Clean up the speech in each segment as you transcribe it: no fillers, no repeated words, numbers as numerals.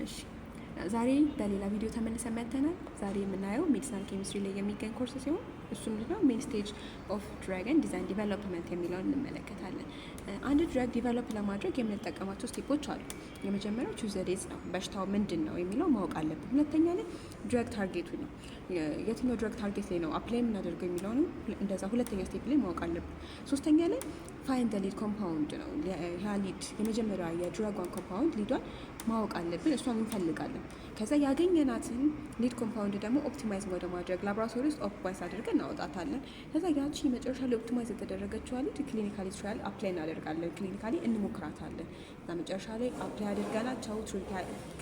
እሺ፣ ዛሬ በሌላ ቪዲዮ ተመልሰን መጥተናል። ዛሬ የምናየው medicinal chemistry ላይ የሚገኝ ኮርስ ሲሆን እሱ ምንድነው main stage of drug and design development የሚለውን እንመለከታለን። አንድ drug develop ለማድረግ የምንጠቀማቸው step ኦች አሉ። የመጀመሪያው choose the disease ነው፣ በሽታው ምንድን ነው የሚለው ማወቅ አለብን። ሁለተኛ ላይ drug target ኡ ነው፣ የትኛው drug target ላይ ነው apply የምናደርገው የሚለውን እንደዛ ሁለተኛ step ላይ ማወቅ አለብን። ሶስተኛ ላይ find lead compound ነው። ያ lead የመጀመሪያ የ drug ኧን compound lead ኧን ማወቅ አለብን፣ እሷን እንፈልጋለን። ከዛ ያገኘናትን lead compound ደግሞ optimize ወደ ማድረግ ላቦራቶሪ ውስጥ optimize አድርገን እናወጣታለን። ከዛ ያቺ መጨረሻ ላይ optimize የተደረገችዋ lead clinically trial apply እናደርጋለን፣ clinically እንሞክራታለን። ከዛ መጨረሻ ላይ apply አድርገናቸው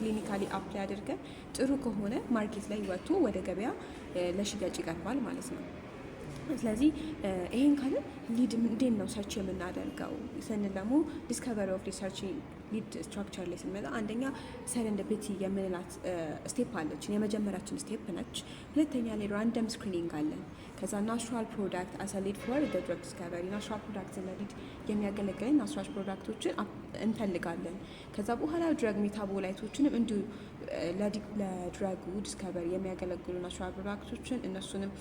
clinically apply አድርገን ጥሩ ከሆነ market ላይ ወጥቶ ወደ ገበያ ለሽያጭ ይቀርባል ማለት ነው። ስለዚህ ይሄን ካልን lead እንዴት ነው search የምናደርገው ስንል ደግሞ discovery of research lead structure ላይ ስንመጣ አንደኛ serendipity የምንላት step አለችን፣ የመጀመሪያችን step ነች። ሁለተኛ ላይ random screening አለን። ከዛ natural product as a lead for drug discovery፣ natural product ለ lead የሚያገለግለን natural product ኦችን እንፈልጋለን። ከዛ በኋላ drug metabolite ኦችንም እንዲሁ ለ drug ኡ discovery የሚያገለግሉ natural product ኦችን እነሱንም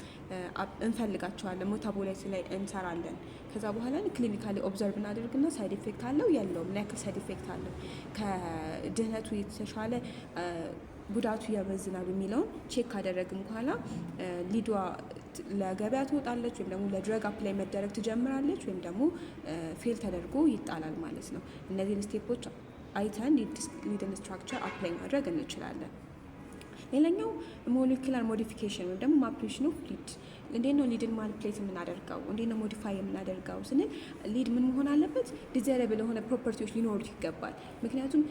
እንፈልጋቸዋለን። Metabolite ላይ እንሰራለን። ከዛ በኋላ clinically observe እናደርግና side effect አለው የለውም፣ ምን ያክል side effect አለው፣ ከድህነቱ የተሻለ ጉዳቱ ያመዝናል የሚለውን check ካደረግን በኋላ lead ኧ ለገበያ ትወጣለች ወይም ደግሞ ለ drug apply መደረግ ትጀምራለች ወይም ደግሞ fail ተደርጎ ይጣላል ማለት ነው። እነዚህን step ኦች አይተን lead ን structure apply ማድረግ እንችላለን። ሌላኛው molecular modification ወይም ደግሞ manipulation of lead። እንዴት ነው lead ን manipulate የምናደርገው? እንዴት ነው modify የምናደርገው ስንል lead ምን መሆን አለበት? Desirable የሆነ property ዎች ሊኖሩት ይገባል። ምክንያቱም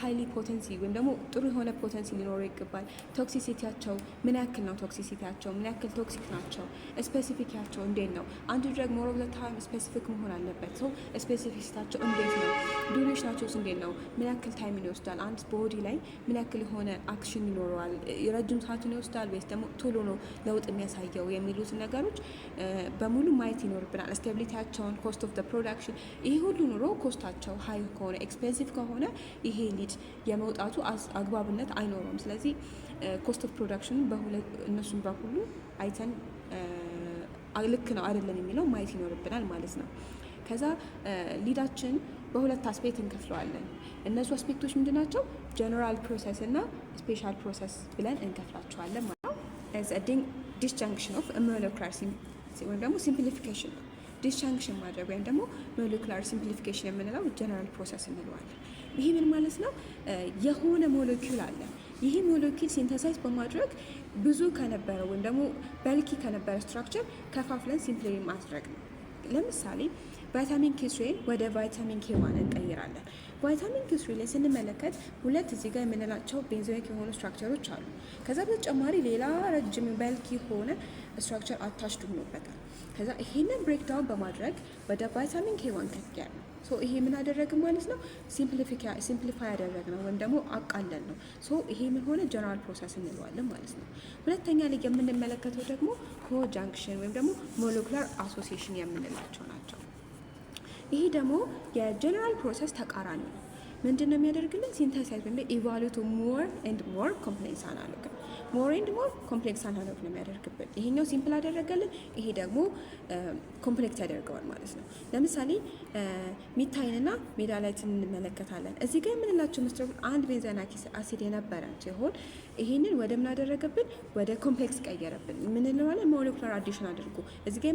highly potency ወይም ደግሞ ጥሩ የሆነ potency ሊኖረው ይገባል። Toxicity ያቸው ምን ያክል ነው? Toxicity ያቸው ምን ያክል toxic ናቸው? Specific ያቸው እንዴት ነው? አንድ drug more of the time specific መሆን አለበት። So specificity ያቸው እንዴት ነው? Duration ኣቸውስ እንዴት ነው? ምን ያክል time ይወስዳል? አንድ body ላይ ምን ያክል የሆነ action ይኖረዋል? ረጅም ሰዓትን ይወስዳል ወይስ ደግሞ ቶሎ ነው ለውጥ የሚያሳየው የሚሉትን ነገሮች በሙሉ ማየት ይኖርብናል። Stability ያቸውን፣ cost of production፣ ይሄ ሁሉ ኑሮ cost ኣቸው high ከሆነ፣ expensive ከሆነ ይሄ lead የመውጣቱ አግባብነት አይኖረውም። ስለዚህ cost of production እነሱን በሁሉ አይተን ልክ ነው አይደለም የሚለው ማየት ይኖርብናል ማለት ነው። ከዛ lead ኣችን በሁለት aspect እንከፍለዋለን። እነሱ aspect ኦች ምንድን ናቸው? General process እና special process ብለን እንከፍላቸዋለን ማለት ነው። Disjunction of molecular ወይም ደግሞ simplification ነው። Disjunction ማድረግ ወይም ደግሞ molecular simplification የምንለው general process እንለዋለን። ይህ ምን ማለት ነው? የሆነ ሞለኪውል አለ። ይህ molecule synthesize በማድረግ ብዙ ከነበረው ወይም ደግሞ bulky ከነበረ structure ከፋፍለን simply ማድረግ ነው። ለምሳሌ vitamin K3 ን ወደ vitamin K1 እንቀይራለን። Vitamin K3 ላይ ስንመለከት ሁለት እዚህ ጋር የምንላቸው benzoic የሆኑ structure ኦች አሉ። ከዛ በተጨማሪ ሌላ ረጅም bulky የሆነ structure attached ሆኖበታል። ከዛ ይሄንን breakdown በማድረግ ወደ vitamin K1 ቀየርነው። So ይሄ ምን አደረግን ማለት ነው? Simplify ያደረግነው ወይም ደግሞ አቃለልነው። So ይሄ ምን ሆነ? General process እንለዋለን ማለት ነው። ሁለተኛ ላይ የምንመለከተው ደግሞ co-junction ወይም ደግሞ molecular association የምንላቸው ናቸው። ይሄ ደግሞ የ general process ተቃራኒ ነው። ምንድን ነው የሚያደርግልን? Synthesize ወይም evaluate more and more complex analog፣ more and more complex analog ነው የሚያደርግብን። ይሄኛው simple አደረገልን፣ ይሄ ደግሞ complex ያደርገዋል ማለት ነው። ለምሳሌ methane ና malate ን እንመለከታለን። እዚህ ጋር የምንላቸው መስረ አንድ benzoic acid የነበረ ሲሆን ይሄንን ወደ ምን አደረገብን? ወደ complex ቀየረብን። ምን እንለዋለን? Molecular addition አድርጎ እዚህ ጋር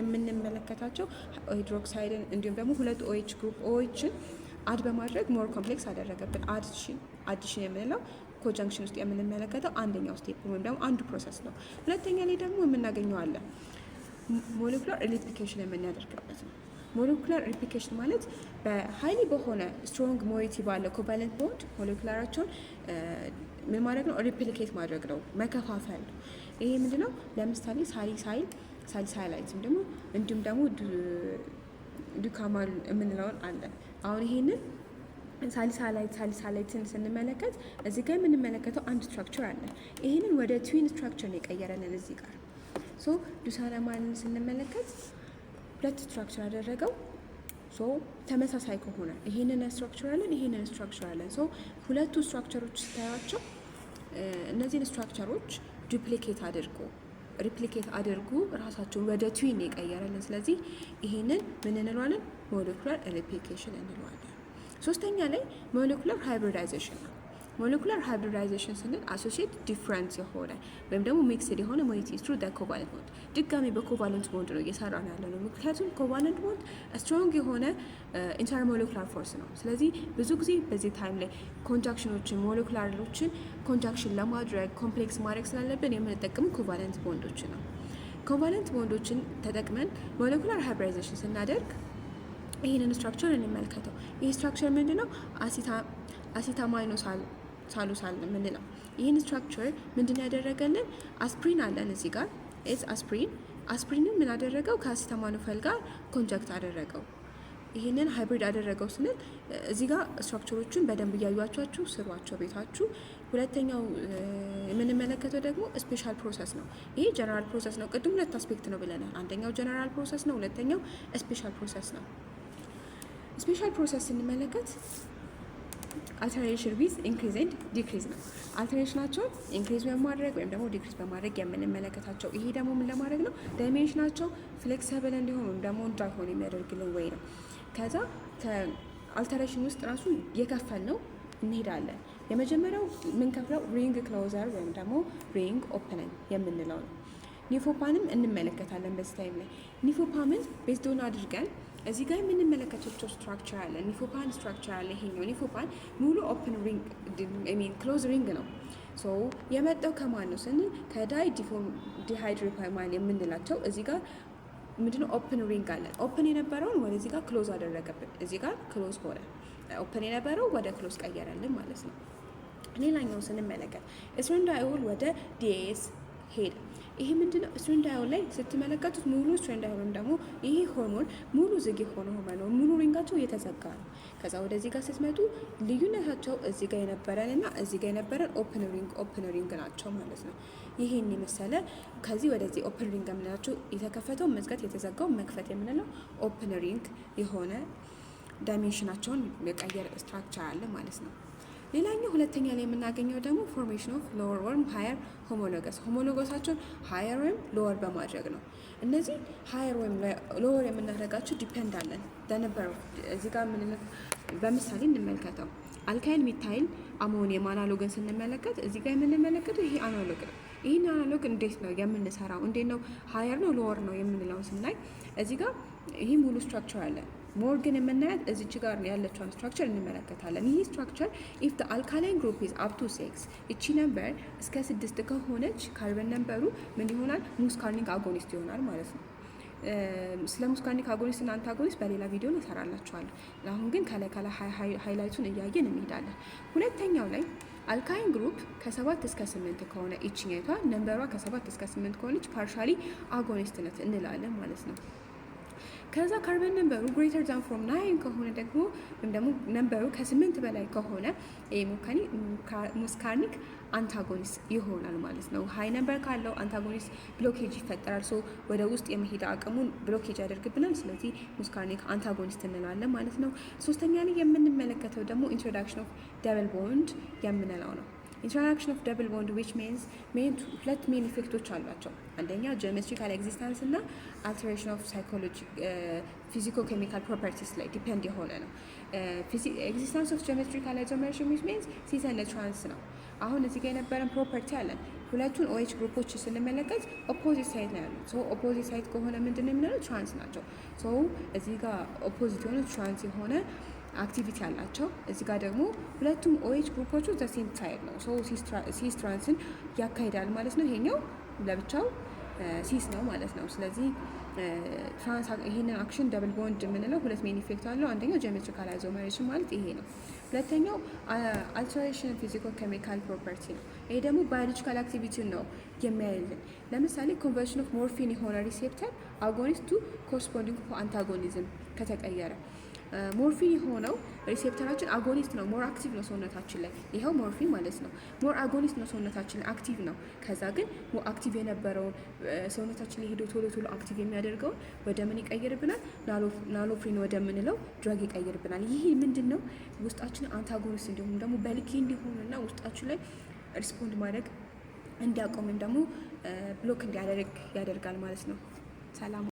የምንመለከታቸው ሃይድሮክሳይድን እንዲሁም ደግሞ ሁለት OH group OH ን add በማድረግ more complex አደረገብን። Addition የምንለው co-junction ውስጥ የምንመለከተው አንደኛው step ወይም ደግሞ አንዱ process ነው። ሁለተኛ ላይ ደግሞ የምናገኘው አለ፣ molecular replication የምናደርግበት ነው። Molecular replication ማለት በ highly በሆነ strong moiety ባለ covalent bond molecular ኣቸውን ምን ማድረግ ነው? Replicate ማድረግ ነው፣ መከፋፈል ነው። ይሄ ምንድነው? ለምሳሌ salicylate ደግሞ እንዲሁም ደግሞ dicoumarol የምንለውን አለን። አሁን ይሄንን salicylate ን ስንመለከት እዚህ ጋር የምንመለከተው አንድ structure አለ። ይሄንን ወደ twin structure ነው የቀየረልን እዚህ ጋር። So dicoumarol ን ስንመለከት ሁለት structure አደረገው። So ተመሳሳይ ከሆነ ይሄንን structure አለን፣ ይሄንን structure አለን። So ሁለቱ structure ኦች ስታያቸው እነዚህን structure ኦች duplicate አድርጎ፣ replicate አድርጎ ራሳቸውን ወደ twin የቀየረልን። ስለዚህ ይሄንን ምን እንለዋለን? Molecular replication እንለዋለን። ሶስተኛ ላይ molecular hybridization ነው። Molecular hybridization ስንል associate different የሆነ ወይም ደግሞ mixed የሆነ moiety through covalent bond። ድጋሚ በ covalent bond ነው እየሰራን ያለ ነው። ምክንያቱም covalent bond strong የሆነ intermolecular force ነው። ስለዚህ ብዙ ጊዜ በዚህ time ላይ conjunction ኦችን፣ molecular ኦችን conjunction ለማድረግ፣ complex ማድረግ ስላለብን የምንጠቀመው covalent bond ኦችን ነው። Covalent bond ኦችን ተጠቅመን molecular hybridization ስናደርግ ይህንን structure እንመልከተው። ይህ structure ምንድን ነው? Acetaminosalicyl የምንለው ይህን structure ምንድን ያደረገልን? አስፕሪን አለን እዚህ ጋር፣ is aspirin። አስፕሪንን ምን አደረገው? ከ acetaminophen ጋር conjugate አደረገው። ይህንን hybrid አደረገው ስንል እዚህ ጋር structure ኦቹን በደንብ እያዩዋቸው ስሯቸው ቤታችሁ። ሁለተኛው የምንመለከተው ደግሞ special process ነው። ይሄ general process ነው። ቅድም ሁለት aspect ነው ብለናል። አንደኛው general process ነው፣ ሁለተኛው special process ነው። Special process ስንመለከት alteration with increase and decrease ነው። Alteration ኣቸውን increase በማድረግ ወይም ደግሞ decrease በማድረግ የምንመለከታቸው። ይሄ ደግሞ ምን ለማድረግ ነው? Dimension ኣቸው flexible እንዲሆን ወይም ደግሞ እንዳይሆን የሚያደርግልን ወይ ነው። ከዛ ከ alteration ውስጥ ራሱ የከፈል ነው እንሄዳለን። የመጀመሪያው የምንከፍለው ring closure ወይም ደግሞ ring opening የምንለው ነው። Nefopam ንም እንመለከታለን በዚህ time ላይ። Nefopam ን based on አድርገን እዚህ ጋር የምንመለከታቸው structure አለ። Nefopam structure አለ። ይሄኛው nefopam ሙሉ open ring mean close ring ነው። So የመጣው ከማን ነው ስንል ከ dihydropyran የምንላቸው። እዚህ ጋር ምንድነው? Open ring አለን። Open የነበረውን ወደዚህ ጋር close አደረገብን። እዚህ ጋር close ሆነ። Open የነበረው ወደ close ቀየረልን ማለት ነው። ሌላኛው ስንመለከት estradiol ወደ DAS ሄደ። ይሄ ምንድነው? Estradiol ላይ ስትመለከቱት ሙሉ estradiol ወይም ደግሞ ይሄ ሆርሞን ሙሉ ዝግ የሆነ ሆርሞን ነው። ሙሉ ring ኣቸው እየተዘጋ ነው። ከዛ ወደዚህ ጋር ስትመጡ ልዩነታቸው እዚህ ጋር የነበረን እና እዚህ ጋር የነበረን open ring፣ open ring ናቸው ማለት ነው። ይሄን የመሰለ ከዚህ ወደዚህ open ring የምንላቸው የተከፈተው መዝጋት፣ የተዘጋው መክፈት የምንለው open ring የሆነ dimension ኣቸውን የቀየረ structure አለ ማለት ነው። ሌላኛው ሁለተኛ ላይ የምናገኘው ደግሞ formation of lower ወይም higher homologous፣ homologous ኣቸውን higher ወይም lower በማድረግ ነው። እነዚህ higher ወይም lower የምናደርጋቸው depend አለን ነበረው። እዚህ ጋር በምሳሌ እንመልከተው። Alkyl methyl ammonium analog ን ስንመለከት እዚህ ጋር የምንመለከተው ይሄ analog ነው። ይህን analog እንዴት ነው የምንሰራው? እንዴት ነው higher ነው lower ነው የምንለውን ስናይ እዚህ ጋር ይህ ሙሉ structure አለ። More ግን የምናያት እዚች ጋር ያለችውን structure እንመለከታለን። ይህ structure if the alkyl group is up to 6፣ እቺ number እስከ 6 ከሆነች carbon number ኡ ምን ይሆናል? Muscarinic agonist ይሆናል ማለት ነው። ስለ muscarinic agonist እና antagonist በሌላ ቪዲዮ እሰራላችኋለሁ። አሁን ግን ከላይ ከላይ highlight ኡን እያየን እንሄዳለን። ሁለተኛው ላይ alkyl group ከ7 እስከ 8 ከሆነ፣ ይችኛቷ number ዋ ከ7 እስከ 8 ከሆነች partially agonist ነት እንላለን ማለት ነው። ከዛ carbon number ኡ greater than from 9 ከሆነ ደግሞ ወይም ደግሞ number ኡ ከ8 በላይ ከሆነ muscarinic antagonist ይሆናል ማለት ነው። High number ካለው antagonist blockage ይፈጠራል። So ወደ ውስጥ የመሄድ አቅሙን blockage ያደርግብናል። ስለዚህ muscarinic antagonist እንለዋለን ማለት ነው። ሶስተኛ ላይ የምንመለከተው ደግሞ introduction of double bond የምንለው ነው። Introduction of double bond which means main ሁለት main effect ኦች አሏቸው። አንደኛ geometrical existence እና alteration of psychology physico chemical properties ላይ depend የሆነ ነው። Existence of geometrical isomerism which means cis and trans ነው። አሁን እዚህ ጋር የነበረን property አለን። ሁለቱን OH group ኦች ስንመለከት opposite side ነው ያሉት። So opposite side ከሆነ ምንድን ነው የምንለው? Trans ናቸው። So እዚህ ጋር opposite የሆነ trans የሆነ activity አላቸው። እዚህ ጋር ደግሞ ሁለቱም OH group ኦቹ the same side ነው። So cis trans ን ያካሂዳል ማለት ነው። ይሄኛው ለብቻው cis ነው ማለት ነው። ስለዚህ trans ይሄንን action double bond የምንለው ሁለት main effect አለው። አንደኛው geometrical isomerism ማለት ይሄ ነው። ሁለተኛው alteration physico chemical property ነው። ይሄ ደግሞ biological activity ውን ነው የሚያይልን። ለምሳሌ conversion of morphine የሆነ receptor agonist to corresponding antagonism ከተቀየረ Morphine የሆነው receptor ኣችን agonist ነው፣ more active ነው ሰውነታችን ላይ። ይኸው morphine ማለት ነው። More agonist ነው፣ ሰውነታችን ላይ active ነው። ከዛ ግን more active የነበረውን ሰውነታችን ላይ ሄዶ ቶሎ ቶሎ active የሚያደርገውን ወደ ምን ይቀይርብናል? Nalorphine ወደምንለው drug ይቀይርብናል። ይህ ምንድን ነው? ውስጣችን antagonist እንዲሆኑ ደግሞ በልኬ እንዲሆኑና ውስጣችን ላይ respond ማድረግ እንዲያቆም ወይም ደግሞ block እንዲያደርግ ያደርጋል ማለት ነው። ሰላም።